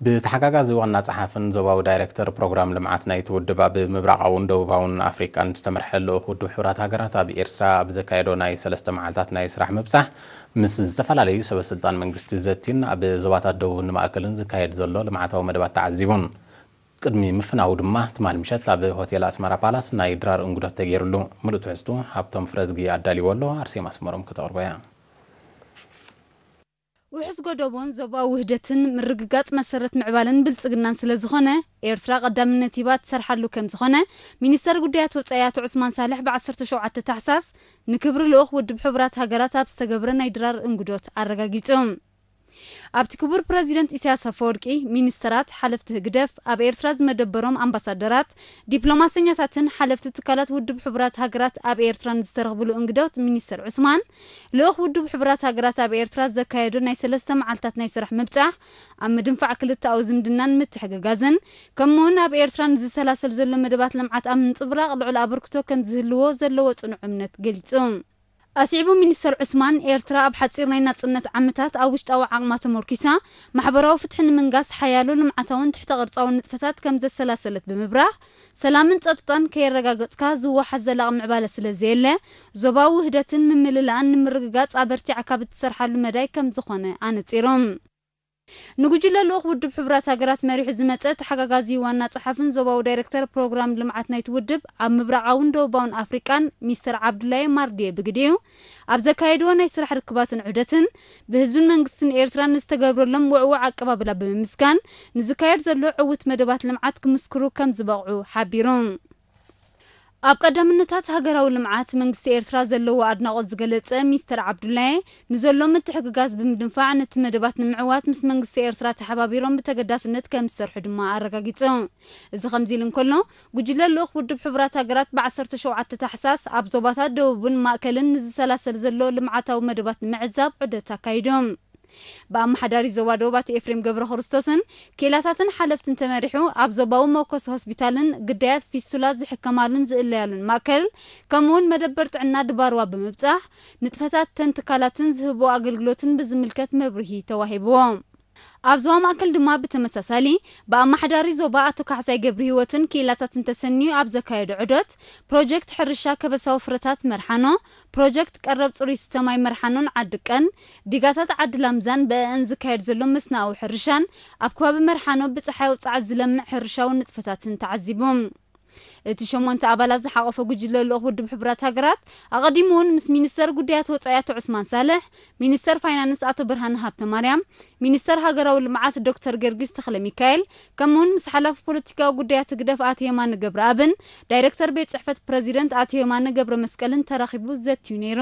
ብተሓጋጋዚ ዋና ጸሓፍን ዞባዊ ዳይሬክተር ፕሮግራም ልምዓት ናይቲ ውድብ ኣብ ምብራቓውን ደቡባውን ኣፍሪቃን ዝተመርሐ ልኡኽ ውድብ ሕቡራት ሃገራት ኣብ ኤርትራ ኣብ ዘካየዶ ናይ ሰለስተ መዓልታት ናይ ስራሕ ምብጻሕ ምስ ዝተፈላለዩ ሰበ ስልጣን መንግስቲ ዘትዩን ኣብ ዞባታት ደቡብን ማእከልን ዝካየድ ዘሎ ልምዓታዊ መደባት ተዓዚቡን። ቅድሚ ምፍናዉ ድማ ትማል ምሸት ኣብ ሆቴል ኣስመራ ፓላስ ናይ ድራር እንግዶት ተገይሩሉ። ምሉእ ትሕዝቱ ሃብቶም ፍረዝጊ ኣዳልይዎ ኣሎ፣ ኣርሴማ ኣስመሮም ክተቕርቦ እያ። ውሕስ ጎደቦን ዞባዊ ውህደትን ምርግጋጽ መሰረት ምዕባለን ብልጽግናን ስለ ዝኾነ፣ ኤርትራ ቀዳምነት ሂባ ትሰርሓሉ ከም ዝኾነ ሚኒስተር ጉዳያት ወጻኢ ኣቶ ዑስማን ሳልሕ ብ ዓሰርተ ሸውዓተ ታሕሳስ ንክብሪ ልኡኽ ውድብ ሕቡራት ሃገራት ኣብ ዝተገብረ ናይ ድራር እንግዶት ኣረጋጊጹ። ኣብቲ ክቡር ፕረዚደንት ኢሳያስ ኣፈወርቂ፣ ሚኒስተራት፣ ሓለፍቲ ህግደፍ፣ ኣብ ኤርትራ ዝመደበሮም ኣምባሳደራት፣ ዲፕሎማሰኛታትን ሓለፍቲ ትካላት ውድብ ሕቡራት ሃገራት ኣብ ኤርትራ ንዝተረኽብሉ እንግዶት ሚኒስተር ዑስማን፣ ልኡኽ ውድብ ሕቡራት ሃገራት ኣብ ኤርትራ ዘካየዶ ናይ ሰለስተ መዓልታት ናይ ስራሕ ምብጻሕ፣ ኣብ ምድንፋዕ ክልተኣዊ ዝምድናን ምትሕግጋዝን፣ ከምኡ'ውን ኣብ ኤርትራ ንዝሰላሰል ዘሎ መደባት ልምዓት ኣብ ምንጽብራቕ ልዑል ኣበርክቶ ከም ዝህልዎ ዘለዎ ጽኑዕ እምነት ገሊጹ። ኣስዒቡ ሚኒስተር ዑስማን፣ ኤርትራ ኣብ ሓጺር ናይ ናጽነት ዓመታት ኣብ ውሽጣዊ ዓቕማ ተመርኪሳ፣ ማሕበራዊ ፍትሒ ንምንጋስ ሓያሎ ልምዓታውን ትሕተ ቅርጻውን ንጥፈታት ከም ዘሰላሰለት ብምብራህ፣ ሰላምን ጸጥታን ከየረጋገጽካ ዝወሓስ ዘላቒ ምዕባለ ስለ ዘየለ፣ ዞባዊ ውህደትን ምምልላእን ንምርግጋጽ ኣበርቲዕካ ብትሰርሓሉ መዳይ ከም ዝኾነ ኣነጺሩ። ንጉጅለ ልኡኽ ውድብ ሕቡራት ሃገራት መሪሑ ዝመጸ ተሓጋጋዚ ዋና ጸሓፍን ዞባዊ ዳይሬክተር ፕሮግራም ልምዓት ናይቲ ውድብ ኣብ ምብራቓውን ደቡባውን ኣፍሪቃን ሚስተር ዓብዱላይ ማርድየ ብግዲኡ፣ ኣብ ዘካየድዎ ናይ ስራሕ ርክባትን ዑደትን፣ ብህዝብን መንግስትን ኤርትራ ንዝተገብረሎም ውዕዉዕ ኣቀባብላ ብምምስጋን፣ ንዝካየድ ዘሎ ዕዉት መደባት ልምዓት ክምስክሩ ከም ዝበቕዑ ሓቢሩ። ኣብ ቀዳምነታት ሃገራዊ ልምዓት መንግስቲ ኤርትራ ዘለዎ ኣድናቖት ዝገለጸ ሚስተር ዓብዱላየ፣ ንዘሎ ምትሕግጋዝ ብምድንፋዕ፣ ነቲ መደባት ንምዕዋት ምስ መንግስቲ ኤርትራ ተሓባቢሮም ብተገዳስነት ከም ዝሰርሑ ድማ ኣረጋጊጹ። እዚ ከምዚ ኢሉ እንከሎ፣ ጉጅለ ልኡኽ ውድብ ሕቡራት ሃገራት ብ ዓሰርተ ሸውዓተ ታሕሳስ ኣብ ዞባታት ደቡብን ማእከልን ንዝሰላሰል ዘሎ ልምዓታዊ መደባት ንምዕዛብ ዑደት ኣካይዶም። ብኣመሓዳሪ ዞባ ደቡብ ኣቶ ኤፍሬም ገብረ ክርስቶስን ክኢላታትን ሓለፍትን ተመሪሑ፣ ኣብ ዞባዊ መወከሲ ሆስፒታልን ግዳያት ፊስቱላ ዝሕከማሉን ዝእለያሉን ማእከል፣ ከምኡ'ውን መደበር ጥዕና ድባርዋ ብምብጻሕ፣ ንጥፈታተን ትካላትን ዝህቦ ኣገልግሎትን ብዝምልከት መብርሂ ተዋሂብዎ። ኣብ ዞባ ማእከል ድማ ብተመሳሳሊ፣ ብኣመሓዳሪ ዞባ ኣቶ ካሕሳይ ገብረሂወትን ክኢላታትን ተሰንዩ ኣብ ዘካየዶ ዑደት፣ ፕሮጀክት ሕርሻ ከበሳዊ ፍረታት መርሓኖ፣ ፕሮጀክት ቀረብ ጽሩይ ስተ ማይ መርሓኖን ዓዲ ቀን፣ ዲጋታት ዓዲ ላምዛን በእእን ዝካየድ ዘሎ መስናኣዊ ሕርሻን፣ ኣብ ከባቢ መርሓኖ ብጸሓይ ኣውጻዕት ዝለምዕ ሕርሻዊ ንጥፈታትን ተዓዚቡ። እቲ ሸሞንተ ኣባላት ዝሓቖፈ ጉጅለ ልኡኽ ውድብ ሕቡራት ሃገራት፣ ኣቐዲሙ እውን ምስ ሚኒስተር ጉዳያት ወጻኢ ኣቶ ዑስማን ሳልሕ፣ ሚኒስተር ፋይናንስ ኣቶ ብርሃነ ሃብተማርያም፣ ሚኒስተር ሃገራዊ ልምዓት ዶክተር ገርጊስ ተኽለ ሚካኤል፣ ከምኡ'ውን ምስ ሓላፊ ፖለቲካዊ ጉዳያት ህግደፍ ኣቶ የማነ ገብረኣብን ዳይረክተር ቤት ጽሕፈት ፕረዚደንት ኣቶ የማነ ገብረ መስቀልን ተራኺቡ ዘትዩ ነይሩ።